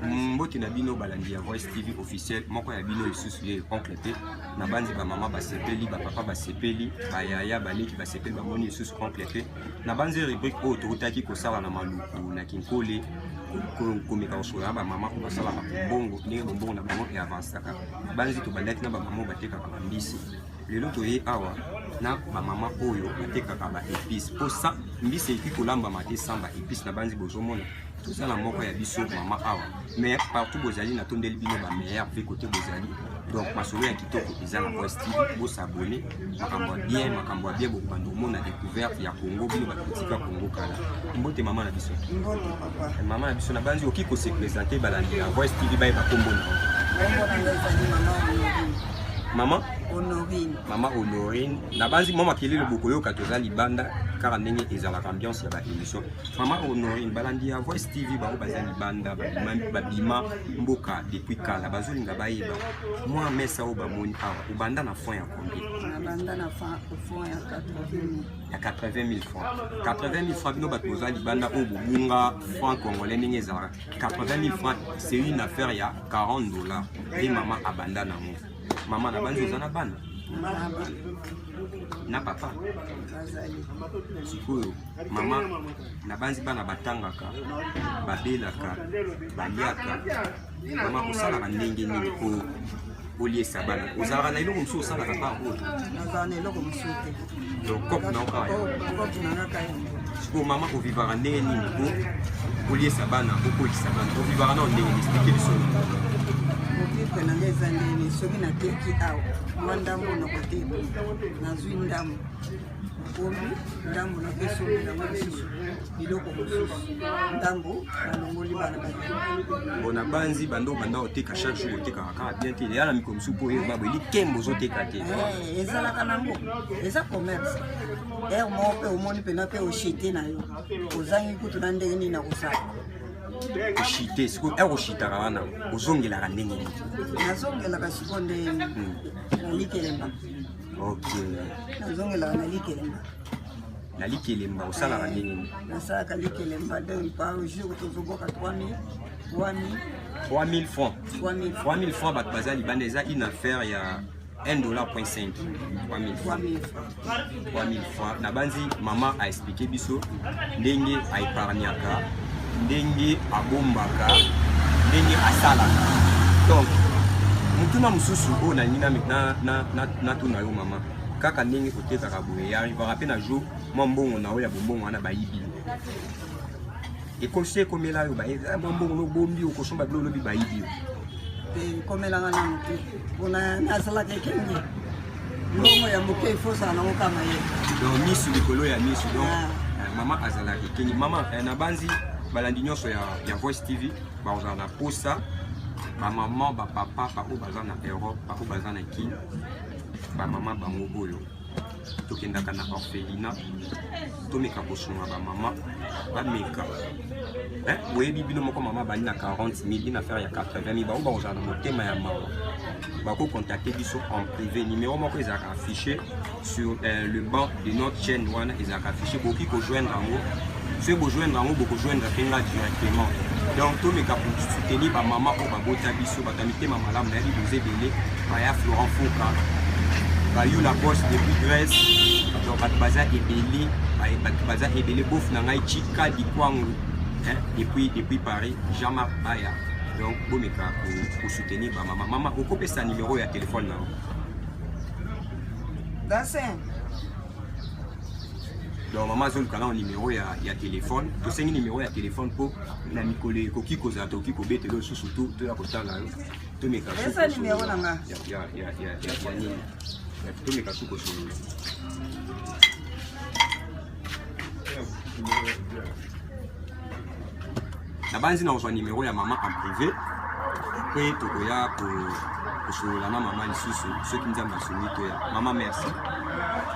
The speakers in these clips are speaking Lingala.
Mbote na bino balandi ya Voice TV officiel, moko ya bino lisusu ye oncle te. Na banzi ba mama basepeli, ba papa basepeli, ba yaya baleki basepeli, bamoni lisusu oncle te. Na banzi rubrique oyo tokutaki kosala na Maluku na Kinkole, komeka kosolola na ba mama oyo basalaka bombongo, ndenge bombongo na bango e avansaka. Banzi tobandaki na ba mama oyo batekaka bambisi. Lelo toye awa na ba mama oyo batekaka ba epices po sa mbisi ekoki kolambama te sans ba epices. Na banzi bozomona toza na moko ya biso mama awa, mais partout bozali natondeli bino ba meilleur pe kote bozali. Donc masolo ya kitoko eza na Voice TV, bosabone, makambo ya bien, makambo ya bien bokobanda komona découverte ya Congo, bino bato botika Congo kala. Mbote mama na biso. Mbote papa. Mama na biso na banzi okoki ko se présenter balandi ya Voice TV bayeba kombo na yo. Kombo na ngai ezali mama Honorine. Mama Honorine. Mama Honorine, na banzi mwa makelele bokoyoka toza libanda kaka ndenge ezalaka ambiance ya ba émission. Mama Honorine, balandi ya Voice TV bango baza libanda, babima mboka depuis kala, bazolinga bayeba mwa mesa oyo bamoni awa, obanda na fond ya combien? Nabanda na fond ya 80 000. Ya 80 000 francs. 80 000 francs, bino bato boza libanda oyo bobunga franc congolais ndenge ezalaka. 80 000 francs, c'est une affaire ya 40 $. Nde mama abanda nango. Mama na banzi oza na bana? Na papa? Sikoyo mama na banzi bana batangaka, babelaka, baliaka. Mama osalaka ndenge nini po oliesa bana? Ozalaka na eloko mosusu osalaka pa oyo? Nazala na eloko mosusu te. Donc cope na okaka yango. Cope na nga kaka yango. Sikoyo mama ovivaka ndenge nini po oliesa bana, okolisa bana? Ovivaka nao ndenge nini? Explike biso. Kovivre na ngai eza ndenge soki nateki awa mwa ndambo na koteka, nazwi ndambo nakombi ndambo nakesombela yango lisusu biloko mosusu, ndambo nalongoli bana bato. Bon, na banzi bando banda oteka chaque jour otekaka kaka bien te, eya na mikolo mosusu mpo oyeba boye likembo ozoteka te. Ezalaka nango eza commerce, heure moko mpe omoni mpena mpe oshite na yo, ozangi kutu na ndenge nini na kosala. Oshite sikoyo, heure oshitaka wana ozongelaka ndenge nini? Nazongelaka sikoyo nde na likelemba. Ok. Nazongelaka na likelemba. Na likelemba osalaka ndenge nini? Nasalaka likelemba, donc par jour tozoboka 3000, 3000. 3000 francs. 3000. 3000 francs, bato baza libanda, eza une affaire ya 1 dollar point 5. 3000 francs. 3000 francs. 3000 francs. Na banzi mama a expliqué biso ndenge a épargnaka, ndenge abombaka, ndenge asalaka. Donc motuna mosusu oyo nalingi natuna yo mama, kaka ndenge otekaka boye, ya arrivaka mpe na jour mwa mbongo na oyo ya bombongo wana bayibi yo? Ekosi ekomela yo mwa mbongo nobombi okosomba bilo olobi bayibi yo? Ekomelanga nano te, mpona nazalaka ekenge, mbongo ya moke ifo ozala nango kama ye. Donc misu likolo ya misu. Donc mama azalaka ekenge. Mama, na banzi balandi nyonso ya Voice TV bakozala na posa, bamama, bapapa, baoyo baza na Europe, baoyo baza na Kin, bamama bango oyo tokendaka na orphelinat, tomeka kosunga bamama, bameka. Boyebi bino moko, mama bali na 40 000, une affaire ya 80 000. Bango bakozala na motema ya mawa, bakocontacte biso en privé. Numéro moko ezalaka affiché sur le banc de notre chaîne wana, ezalaka affiché, bokoki kojoindre yango. Soki bojoindre yango, bokojoindre mpe nga directement. Donc tomeka kosoutenir bamama oyo babota biso, bato ya mitema malamu. Nayebi boza ebele, baya Florent Foka, bayula boss depuis Grèce. Donc bato baza ebele, bato baza ebele. Bofu na ngai Chika Dikwangu, hein, depuis Paris, Jean-Marc Baya. Donc bomeka kosoutenir bamama. Mama, okopesa numéro ya telefone na yo? Dasin. Donc mama azoluka nao numéro ya telefone. Tosengi numéro ya telefone mpo na mikolo ekoki kozala tokoki kobetela lisusu, toya kotala yo, tomeka Eza numéro na nga. Ya nini, tomeka su kosolola. Nabanzi na kozwa numéro ya mama en privé mpe tokoya kosolola na mama lisusu soki Nzambe asungi toya. Mama, merci,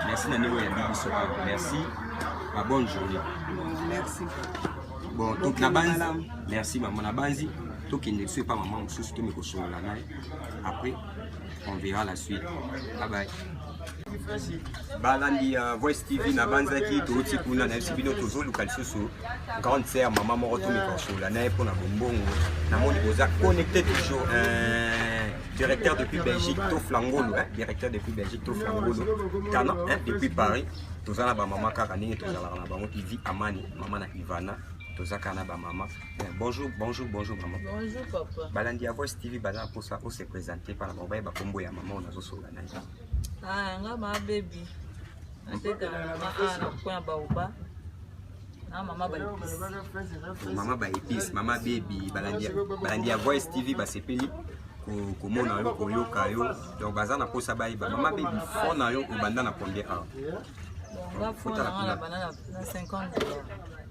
merci na ndenge oyambi biso awa. Merci, ba bonne journée. Merci. Bon, to nabanzi, merci mama. Nabanzi tokende biso epa mama mosusu, tomi kosolola na ye, après on verra la suite. Bye bye. Balandi ya Voice TV, nabanzaki touti kuna, nayebisi bino tozoluka lisusu grande sœur, mama moko tomeka kosola na ye mpona bombongo. Namoni boza connecté toujours. Directeur depuis Belgique, Toflangolo, hein, directeur depuis Belgique, Toflangolo Tana, hein, depuis Paris. Toza na bamama kaka ndenge tozalaka na bango. Ivi Amani, mama na Ivana, toza kaka na bamama. Bonjour, bonjour, bonjour mama. Bonjour papa. Balandi ya Voice TV baza na mposa ose présente mpona bango, bayeba kombo ya mama oyo nazosola na ye. Ah, nga ma baby. Natekaka na nga awa na coin ya Baoba. Na mama ba épices. Mama ba épice, mama Baby, balandi ya Voice TV basepeli komona yo, koyoka yo. Donc baza na mposa bayeba, mama Baby, fond na yo obanda na combien awa? Bon, nga fond na nga na banda na 50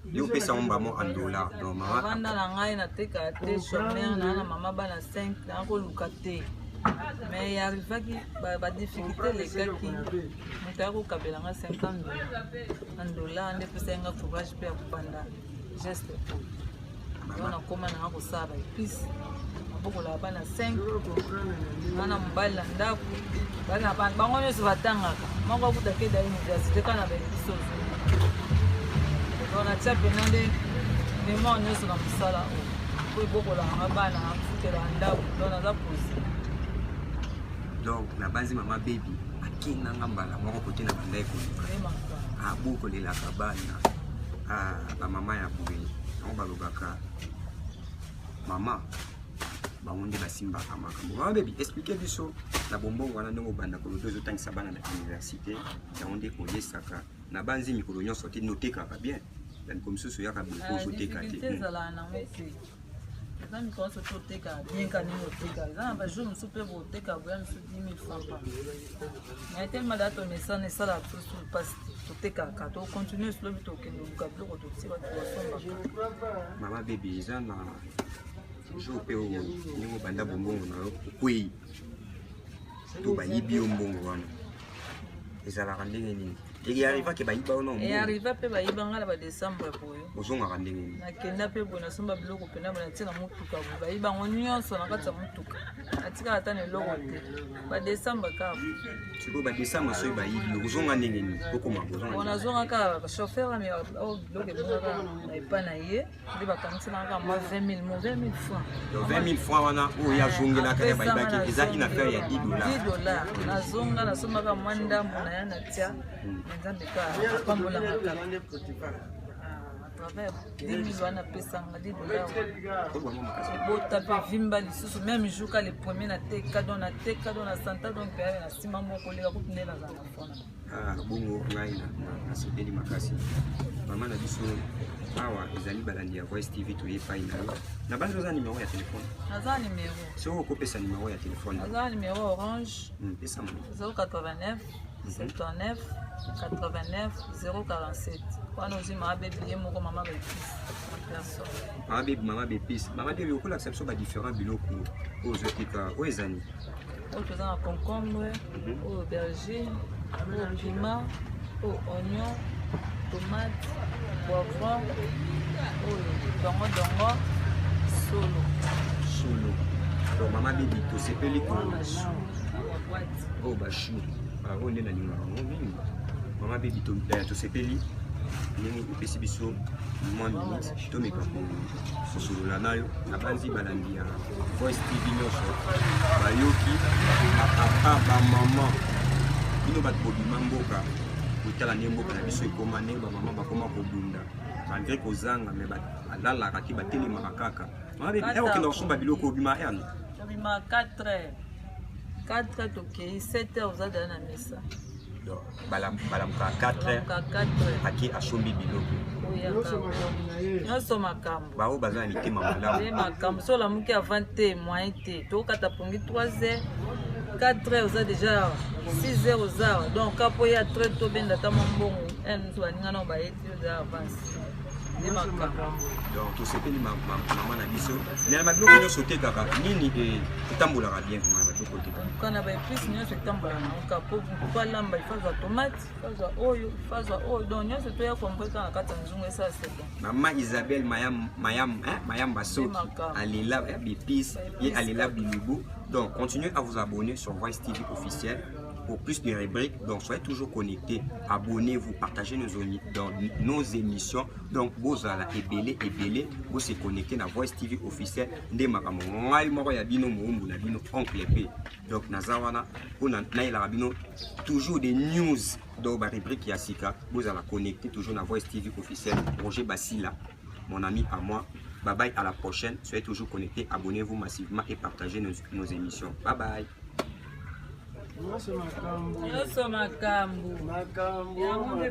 $. Yo opesa ngo mbamo en dollar, donc mama. Vanda na ngai, natekaka te, chômeur na mama bana 5, nakoluka te. Mais arrivaki badifficulté elekaki, moto aya kokabela nga 50 $ en dollar, nde epesaki nga courage mpe ya kobanda geste oyo. Donc nakóma nanga kosala baépice, nabokolaka bana 5, bana mobali na ndako, bana bango nyonso batangaka, moko akuta keda université kaka na baépice ozwi. Donc natia mpena nde mémoire nyonso na mosala oyo po ebokolaka nga bana, afutelaka ndako, donc naza posé. Donc nabanzi mama Baby akendanga mbala moko kote na banda ekoluka. Nde makambo. Abokolelaka bana. Ah, bamama ya boye yango balobaka mama, bango nde basimbaka makambo. Mama Baby, explique biso na bombongo wana ndenge obanda koloba, ozotangisa bana na université, yango nde oliesaka na banzi mikolo nyonso te, notekaka bien na mikolo mosusu oyaka boye po ozoteka Difficulté te. Ezalaka nango te, eza mikolo nyonso te otekaka bien ka ndenge oteka. Eza na bajour mosusu mpe boteka boya mosusu 10 000 francs pa, mais tellement da tomesana, esalaka biso su mpasi te. Totekaka, tocontinue, solobi tokende oluka biloko, totie, bato basombaka. Mama Baby, eza na jour mpe oyo ndenge obanda bombongo na yo okwei to bayibi yo mbongo wana, ezalaka ndenge nini? Earrivake bayiba yo na mbongo? Earriva mpe bayiba nga na badécembre boye. Ozongaka ndenge nini? Nakenda mpe boye, nasomba biloko mpena boye, natie na motuka boye, bayiba yango nyonso na kati ya motuka, natikala ata na eloko te, badécembre kaka. Sikoyo badécembre, soki bayibi yo, ozonga ndenge nini? Okoma kozonga Bon, ndenge nini? nazonga kaka, chauffeur ami oyo biloko ebongaka na epa na ye nde bakangiselaka kaka mwa 20 000, mo 20 000 francs. Donc 20 000 francs wana oyo azongelaka ya bayibaki, eza une affaire ya 10 dollars. 10 $. Nazonga, nasombaka mwa ndambo na ya, natia na Nzambe ka apambolanga kaka à travers 10 000 wana apesanga, 10 $ wana. Oyo bango makasi. Ebota mpe vimba lisusu même jour ka le premier nateka, donc nateka, donc na santa, donc mpe na nsima moko koleka kutu nde nazala na fona. Ah, bongo ngai nasepeli makasi, mama na biso. Awa ezali balandi ya Voice TV, toye epai na yo. Na bandi oza numero ya telefone? Naza numero. Soki okopesa numero ya telefone. Naza numero Orange. Pesa mo. 089 79 89 047. Wana ozwi mama Baby ye moko, mama baépice en personne. Mama Baby, mama baépice, mama Baby, okolakisa biso badifférent biloko oyo ozoteka. Oyo ezani? Oyo toza na concombre, oyo aubergine, oyo piment, oyo oignon, tomate, poivron, oyo dongodongo, solo. Solo. Donc mama Baby, tosepeli ko wana chou na baboîte. Oyo bachoux oyo nde nalingaka yango mingi. Mama Baby, tosepeli ndenge opesi biso mwa minute tomeka kosolola na yo. Nabanzi balandi ya Voice TV nyonso bayoki, bapapa, bamama, bino bato bobima mboka, kotala nde mboka na biso ekoma, ndenge bamama bakoma kobunda malgré kozanga, mais balalaka te, batelemaka kaka. Mama Baby, ere okenda kosomba biloko, obima erne? Tobima 4 heures, 4 heures tokei, 7 heures oza deja na mesa. Donc balamukaka 4 heures? Tolamuka 4 heures. Ake asombi biloko. Oyaka nyonso makambo. Bao baza na mitema Nde malamu. Makambo so olamuki avant te, moyen te. Tokata pongi 3 heures, 4 heures oza déjà awa, 6 heures oza awa. Donc ka po ya très tobenda ata mwa mbongo ene mosu, baninga nao bayeti, oza avance, nde makambo. Donc tosepeli, mama na biso. Mais na babiloko nyonso otekaka, nini etambolaka bien vraiment na babiloko otekaka? Antuka na baépice nyonso etambolaka nango ka po alamba, ifo azwa tomate, ifo azwa oyo, ifo azwa oyo, donc nyonso toya compris kaka na kati ya nzungu, esala c'est bon. Mama Isabelle Mayam, Mayam, hein, Mayamba Soki. Makambo. Alela bépis ye, alela bilubu. Donc continuez à vous abonner sur Voice TV officiel. Pour plus de rubriques, donc soyez toujours connectés, abonnez-vous, partagez dans nos émissions. Donc bozala ebele ebele, bo se connecter na Voice TV officiel nde makambo. Ngai moko ya bino, moumbu na bino, Oncle P. Donc naza wana mpona nayelaka bino toujours des news, donc ba rubrique ya sika. Bozala connecté toujours na Voice TV officiel. Roger Basila, mon ami à moi. Bye bye, à la prochaine. Soyez toujours connectés, abonnez-vous massivement et partagez nos émissions. Bye bye. Nyonso makambo. Nyonso makambo. Makambo. Yango nde.